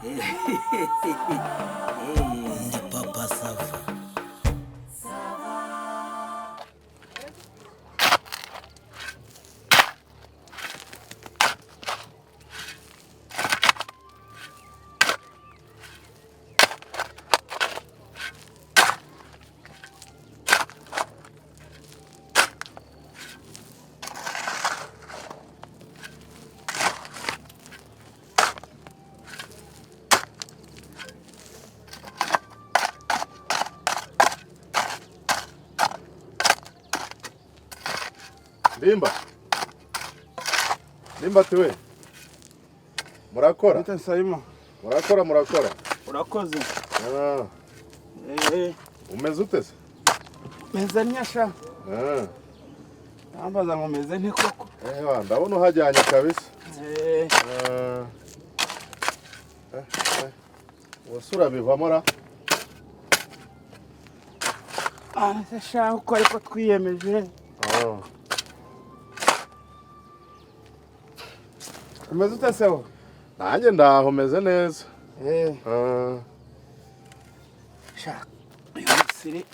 Ndi Papa Sava. Ndimba, Ndimbati we, murakora? Bite, Sayima? Murakora, murakora. Urakoze. Ah, umeze ute se? Meze nyasha. Ah, Nambaza ngo meze nte koko? Ewa, ndabona uhajyanye kabisa. Ah. Wose urabivamo ra? Ah, se sha, uko ariko twiyemeje. Ah. Umeze ute se wowe? Nanjye ndaho, meze neza. Ah. Sha, uyu musiri.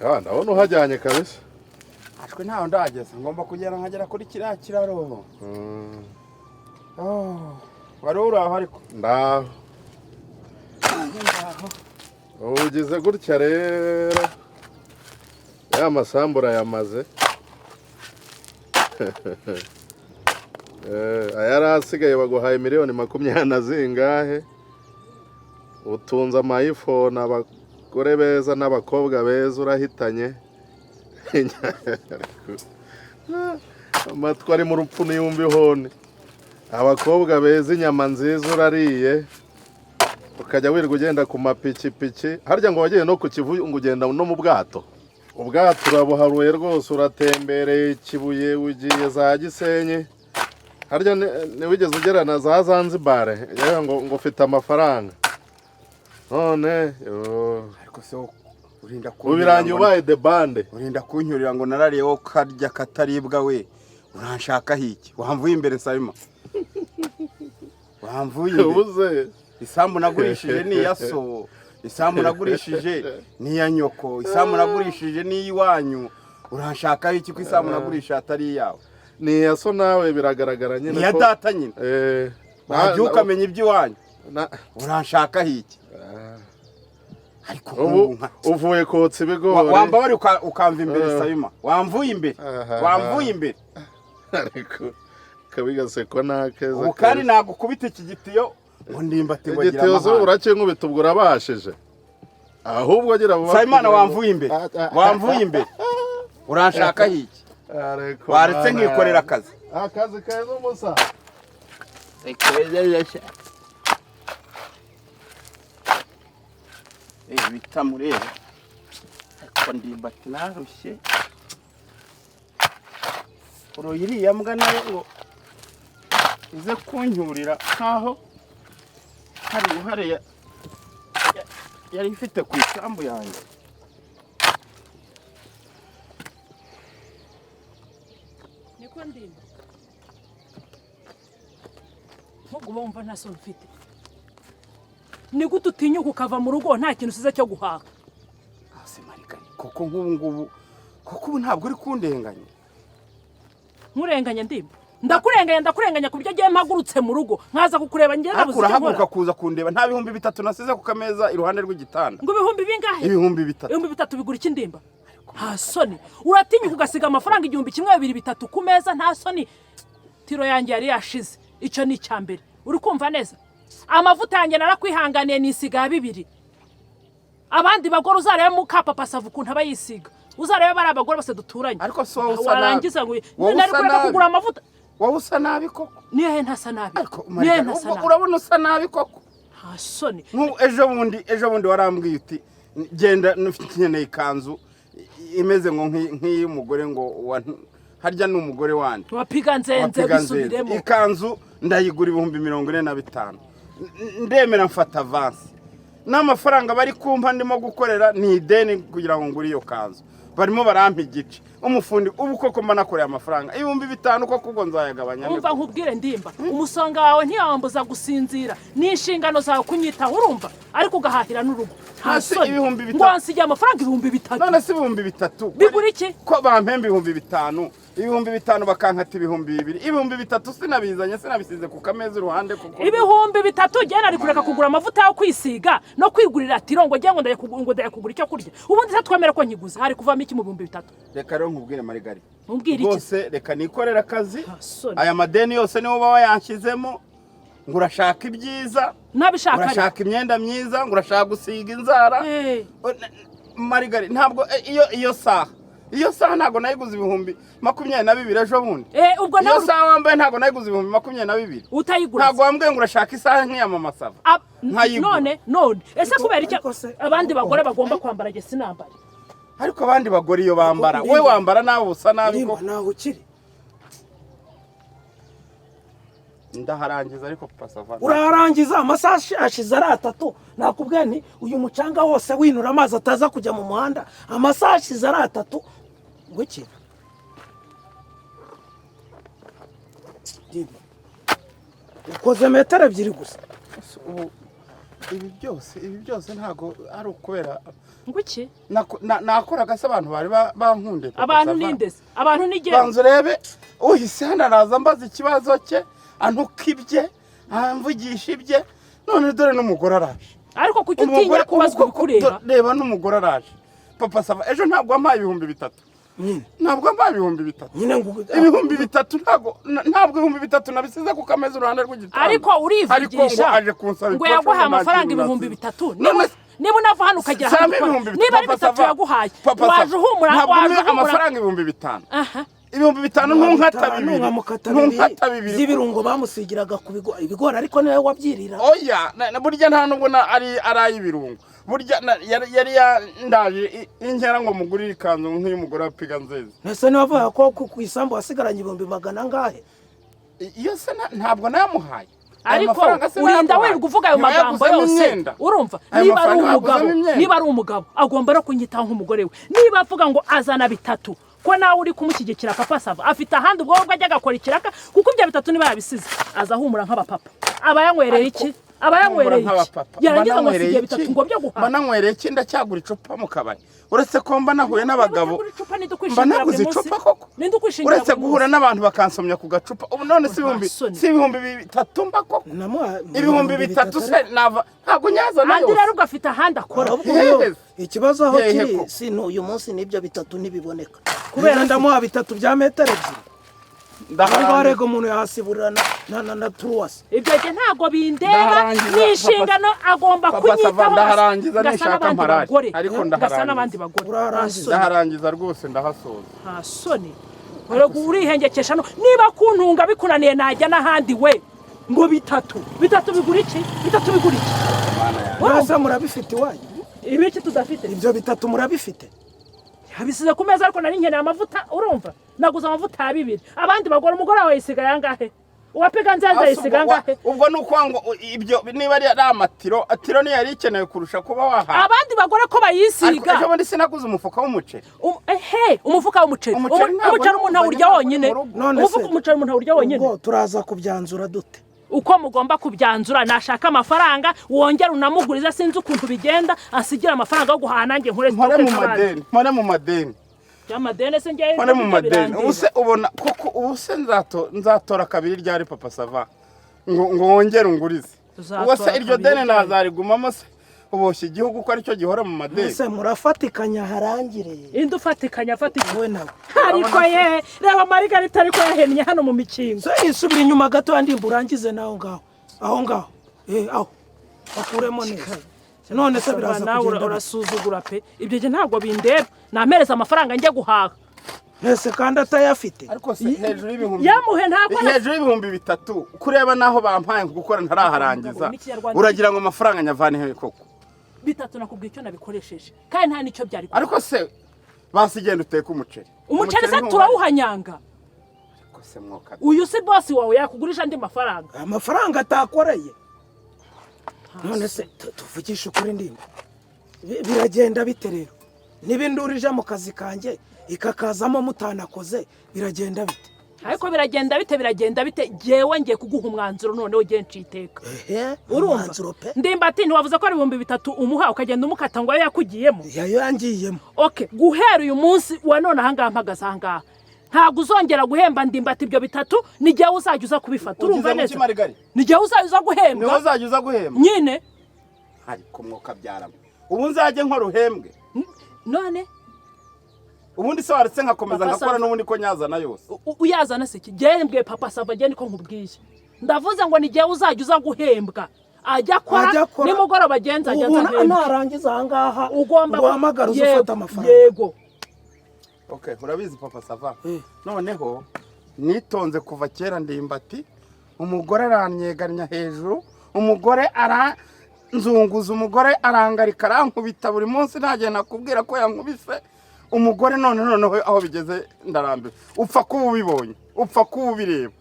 Ah, ndabona uhajyanye kabisa. Ashwe, ntaho ndageze, ngomba kugera nkagera kuri kiriya kiraro. Oh, wari uri aho ariko? Ndaho. Nanjye ndaho. Ugize gutya rero, ya masambu urayamaze. Ayari asigaye baguhaye miliyoni 20 na zingahe, utunze ama iPhone, abagore beza n'abakobwa beza, urahitanye. Amatwi ari mu rupfu niyumva ihoni. Abakobwa beza, inyama nziza urariye, ukajya wirirwa ugenda ku mapikipiki. Harya ngo wagiye no ku Kivu, ngo ugenda no mu bwato. Ubwato urabuharuye rwose, uratembereye Kibuye, ugiye za Gisenyi. Harya ntiwigeze ugera na za Zanzibar? Yewe, ngo ufite amafaranga none yo. Ariko se wowe urinda Ubu birangiye ubaye de bande. Urinda kuncyurira ngo narariye, wowe ukarya kataribwa we, uranshakaho iki? Wamvuye imbere, Sayima, wamvuye imbere. Ubuze. Isambu nagurishije ni iya so, isambu nagurishije ni iya nyoko, isambu nagurishije ni iy'iwanyu. Uranshakaho iki ko isambu nagurishije atari iyawe? Ni iya so nawe, biragaragara nyine Ni iya ko data nyine. Wajya ukamenya iby'iwanyu. Uranshakaho iki? Ariko Ubu nk'ubu uvuye kotsa ibigori. Wambabari ukamva imbere. Sayima, wamvuye imbere. Aha. Wamvuye imbere. Ariko kabi gasekwa n'akeza. Ubu kandi nagukubita iki gitiyo ngo Ndimbati ngo agira Igitiyo zo amahane. urakinkubita, ubwo urabashije ahubwo agira vuba. Nsabimana, kugira ngo wamvuye imbere. Ah, ah, Wamvuye imbere, uranshakaho iki? Ariko Waretse mana nkikorera yanjye. akazi. Akazi keza umusa. Bitamureba. Ariko Ndimbati narushye. Uroye iriya mbwa nayo ngo ize kuncyurira nkaho hari uruhare yari ifite ku isambu yanjye. Niko Ndimba, nubwo uba wumva nta soni ufite, ni gute utinyuka ukava mu rugo nta kintu usize cyo guhaha? Ase Marigari, koko nk'ubu ngubu, koko ubu ntabwo uri kundenganya? Nkurenganya, Ndimba? Ndakurenganya, ndakurenganya ku buryo agiye mpagurutse mu rugo nkaza kukureba ngenda Ariko buze icyo nkora? urahaguruka kuza kundeba nta 3000 nasize ku kameza iruhande rw'igitanda. Ngo ibihumbi bingahe? 3000. 3000 bigura iki, Ndimba? Nta soni, uratinyuka ugasiga amafaranga 1000, 2, 3 ku meza, nta soni? Tiro yanjye yari yashize, icyo ni icya mbere. Uri kumva neza? Amavuta yanjye narakwihanganiye nisiga ya 2. Abandi bagore uzarebe muka Sava ukuntu aba yisiga, uzarebe bari abagore bose duturanye. Ariko si wowe usa nabi. Warangiza ngo Wowe nari usa kureka nabi. kugura amavuta. Wowe usa nabi koko. Niyo ntasa nabi? Ariko Niyo Marigari, ntasa ubwo nabi? urabona usa nabi koko? Nta soni. Nk'ubu ejo bundi warambwiye uti genda nkeneye ikanzu imeze ngo nk'iy'umugore ngo harya ni umugore wandi. Wapiga nzenze. Wapiga nzenze. Bisubiremo. Ikanzu ndayigura 45,000, ndemera mfata avance. N'amafaranga bari kumpa ndimo gukorera ni ideni kugira ngo ngure iyo kanzu. Barimo barampa igice. Umufundi ubu koko mba nakoreye amafaranga 5000, koko ubwo nzayagabanya? Umva nkubwire Ndimba, umusonga wawe ntiyawambuza gusinzira. Ni inshingano zawe kunyitaho, urumva? Ariko ugahahira n'urugo, nta Hasi soni. 3000. Ngo wansigiye amafaranga 3000. None se 3000 Bigura iki? Ko bampemba 5000, 5000 bakankata 2000, 3000 sinabizanye, sinabisize ku kameza iruhande kuko 3000 genda ari kureka kugura amavuta yo kwisiga no kwigurira tiro, ngo njye ngo ndajya kugura icyo kurya. Ubundi se twemere ko nkiguze, hari kuvamo iki mu 3000? Reka rero nkubwire, Marigari. Nkubwire iki? Rwose reka nikorere akazi. Nta soni. Aya madeni yose niwo uba wayanshyizemo, ngo urashaka ibyiza. Nabishaka ariko. Urashaka imyenda myiza, ngo urashaka gusiga inzara. Marigari, ntabwo iyo saha ntabwo nayiguze 22,000 ejo bundi? Ubwo Iyo nawe saha wambaye ntabwo nayiguze 22,000? Utayigura. Ntabwo wambwiye ngo urashaka isaha nk'iya mama Sava? Nkayigura. None ese kubera icyo Ariko se- abandi bagore bagomba kwambara, jye sinambare? Ariko abandi bagore iyo bambara, Ndimba. we wambara nawe usa nabi. Ndimba, Koko naho ukiri. Ndaharangiza ariko, Papa Sava. Urarangiza amasaha ashize ari atatu. Nakubwiye nti uyu mucanga wose winura, amazi ataza kujya mu muhanda. Amasaha ashize ari atatu, ngo iki? Ndimba, ukoze metero 2 gusa. Ubu ibi byose ntabwo ari ukubera Ngo iki? Nakoraga se abantu bari bankunde, Papa Abantu Sava. ni ndese? Abantu ni jyewe? Banza urebe, uhise hano araza ambaza ikibazo cye, antuka ibye, amvugisha ibye, none dore n'umugore araje. Ariko kuki utinya Umugore kubazwa ibikureba? Reba n'umugore araje. Papa Sava, ejo ntabwo wampaye 3000? Nyine. Ntabwo wampaye 3000? Nyine ngo 3000 ntabwo 3000 nabisize ku kameza iruhande rw'igitanda? Ariko Ariko ngo urivugisha aje kunsaba ngo ikofi, yaguhaye nta amafaranga kintu ibihumbi nasize. bitatu. None Niba unava hano ukagera Samba ahandi ukora. 3000, Niba ari Papa bitatu Sava. yaguhaye, Papa waje Sava, uhumura, ntabwo waje umpe uhumura. amafaranga 5000. Aha. 5000 ntunkata bibiri. Nkamukata bibiri Ntunkata bibiri by'ibirungo bamusigiraga ku ibigori, ariko niwe wabyirira. Oya, burya nta nubwo ari ay'ibirungo. Burya yari yandaje inkera ngo mugurire ikanzu nk'iy'umugore wa Piga Nziza. Mbese niba avuga ko ku isambu wasigaranye ibihumbi magana angahe? Iyo se ntabwo nayamuhaye? Ayo Ariko mafaranga se urinda nayamuhaye? wirirwa uvuga ayo magambo Ntiwayaguzemo yose. imyenda? Urumva, Ayo niba ari mafaranga umugabo, wayaguzemo imyenda? niba ari umugabo agomba no kunyitaho nk'umugore we. Niba avuga ngo azana bitatu, ko nawe uri kumushyigikira, Papa Sava, afite ahandi ubwo bwo ajya agakora ikiraka, kuko ibyo bitatu niba yabisize aza ahumura nk'abapapa. Aba yanywereye iki? Aba yanywereye iki? Nk'abapapa. Yarangiza ngo Mba nanywereye asigiye iki? bitatu ngo byo Mba guhaha. nanywereye iki? Ndacyagura icupa mu kabari, uretse ko mba nahuye n'abagabo. Utagura icupa, ninde Mba ukwishingira naguze buri munsi? icupa koko? Ninde ukwishingira Uretse buri guhura munsi? n'abantu bakansomya ku gacupa, ubu none si ibihumbi Soni. si 3000 mba koko? Namuha 3000 se nava ntabwo nyazana Andi yose? rero ubwo afite ahandi akora. Ahubwo yo, Yes. ikibazo aho Hehe kiri ko. si uyu munsi n'ibyo bitatu ntibiboneka, kubera ndamuha bitatu bya metero 2. Aho Ndaharangiza. rego umuntu yahasiburira na turuwasi. Ibyo jye ntabwo bindeba. Ndaharangiza, Ni inshingano, agomba Papa Sava, kunyitaho. ndaharangiza, Ngasa nishaka n'abandi mparare. bagore. Ariko Ngasa ndaharangiza. n'abandi bagore. Uraharangiza. Nta soni. Ndaharangiza rwose, ndahasoza. Nta soni. Erega urihengekesha no niba kuntunga bikunaniye, najya n'ahandi we. Ngo bitatu, bitatu bigura iki? Bitatu bigura iki? Mwese murabifite iwanyu? Ibiki tudafite? Ibyo bitatu murabifite? Yabisize ku meza, ariko nari nkeneye amavuta. Urumva, naguze amavuta ya bibiri. Abandi bagore, umugore wawe yisigaye angahe? Uwapiga nzenze yisiga angahe? Ubwo ni ukuvuga ngo ibyo niba ari amatiro, tiro niyo yari ikenewe kurusha kuba wahaha? Abandi bagore ko Ariko bayisiga. ejo bundi sinaguze umufuka w'umuceri? Ehe, umufuka w'umuceri. Umuceri ntabwo Umuceri umuntu awurya ntabwo wonyine. mu rugo. None se Umufuka, umuceri umuntu awurya wonyine. Ubwo turaza kubyanzura dute? Uko mugomba kubyanzura, nashaka amafaranga wongera unamuguriza, sinzi ukuntu bigenda, asigira amafaranga yo guhaha, nanjye nkore Mpore stock mu nk'abandi. madeni, mpore mu madeni. Y'amadeni se njyewe Mpore mu ibyo madeni. birandeba. Ubu se ubona koko, ubu se nzatora kabiri ryari, Papa Sava, ngo wongere ungurize? Tuzatora Ubwo se iryo kabiri deni ryari? nazarigumamo se, uboshye igihugu ko aricyo gihora mu madeni? Mwese murafatikanya harangire. Indi ufatikanya afatikanya? Wowe nawe. Ariko ye, reba Marigarita, ariko yahennye hano mu mikingo. So isubira inyuma gato, ndimba urangize naho ngaho, aho ngaho, aho bakuremo neza. None se biraza Nawe kugenda bite? urasuzugura pe. Ibyo njye ntabwo bindeba, nampereza amafaranga njye guhaha. Mwese kandi atayafite. Ariko se hejuru y'ibihumbi Yamuhe ntabwo hejuru y'3000, kureba naho bampaye gukora ntaraharangiza, N'ikinyarwanda. uragira ngo amafaranga nyavane he koko? Bitatu nakubwiye icyo nabikoresheje, kandi nta n'icyo byari. Ariko se basi genda uteke umuceri. Umuceri se ntuhari. turawuhanyanga. Ariko se mwoka Uyu si bosi wawe yakugurisha andi mafaranga? Amafaranga atakoreye. None se tuvugishe ukuri, ndimba, biragenda bite rero? Niba induru ije mu kazi kanjye ikakazamo mutanakoze, biragenda bite? Ariko biragenda bite? Biragenda bite? Jyewe ngiye kuguha umwanzuro noneho, ugiye nciteka. Ehe. Urumva? Umwanzuro pe. Ndimbati, ntiwavuze ko ari 3000 umuha, ukagenda umukata ngo ayo yakugiyemo? Yayo yangiyemo. Okay, guhera uyu munsi wa none, ahangaha mpagaze ahangaha, ntabwo uzongera guhemba Ndimbati ibyo bitatu. Ni jyewe uzajya uza kubifata, urumva Ugize neza? mu Marigari? Ni jyewe uzajya uza Niwe guhembwa. uzajya uza guhemba? Nyine. Ariko mwuka byaramo, ubu nzajye nkora uhembwe? None Ubundi se waretse nkakomeza Papa ngakora Sava. n'ubundi ko nyazana yose? Uyazana se iki? Jyewe mbwiye Papa Sava, njye niko nkubwiye, ndavuze ngo ni jyewe uzajya uza guhembwa. Ajya akora. Ajya akora. Nimugoroba agenza ajya Ubu aza ahembwe. narangiza ahangaha Ugomba uhamagara uze Yego, ufata amafaranga. Yego. Okay, urabizi Papa Sava, Eh. noneho nitonze kuva kera. Ndimbati, umugore aranyeganya hejuru, umugore aranzunguza, umugore arangarika, arankubita buri munsi. Ntagihe nakubwira ko yankubise umugore. None noneho aho bigeze ndarambiwe. Upfa kuba ubibonye, upfa kuba ubireba,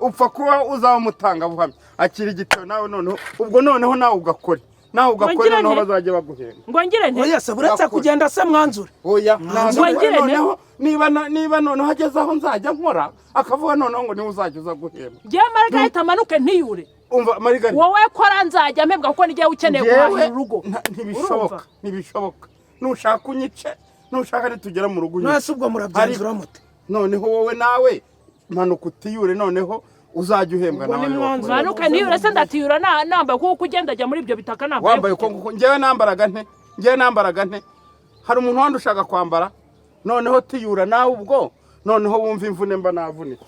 upfa kuba uzaba umutangabuhamya. Akira igitabo nawe noneho, ubwo noneho nawe ugakore, nawe ugakore. Ngire Noneho nte? bazajya baguhemba. Ngo ngire nte? Oya se, buretse Gakore. kugenda se, mwanzure. Oya. Mwanzuro. Ngo ngire nte? Noneho niba noneho ageze aho nzajya nkora, akavuga noneho ngo niwe uzajya uza guhemba. Njyewe Margarita amanuke ntiyure. Umva Marigari. Wowe kora, nzajya mpembwa kuko ni jyewe ukeneye Njyewe guhahira urugo. ntibishoboka. Urumva? Ntibishoboka. Nushaka unyice, nushaka nitugera mu rugo unyice. None se ubwo murabyanzura mute? Noneho wowe nawe manuka utiyure, noneho uzajya uhembwa Ubwo nawe. ni mwanzuro. Manuke ntiyure se? Ndatiyura nambaye kuko ugenda ajya muri ibyo bitaka nambaye. Wambaye uko nguko? Njyewe nambaraga nte? Njyewe nambaraga nte? Hari umuntu wandi ushaka kwambara? Noneho tiyura nawe, ubwo noneho wumva imvune mba navunitse.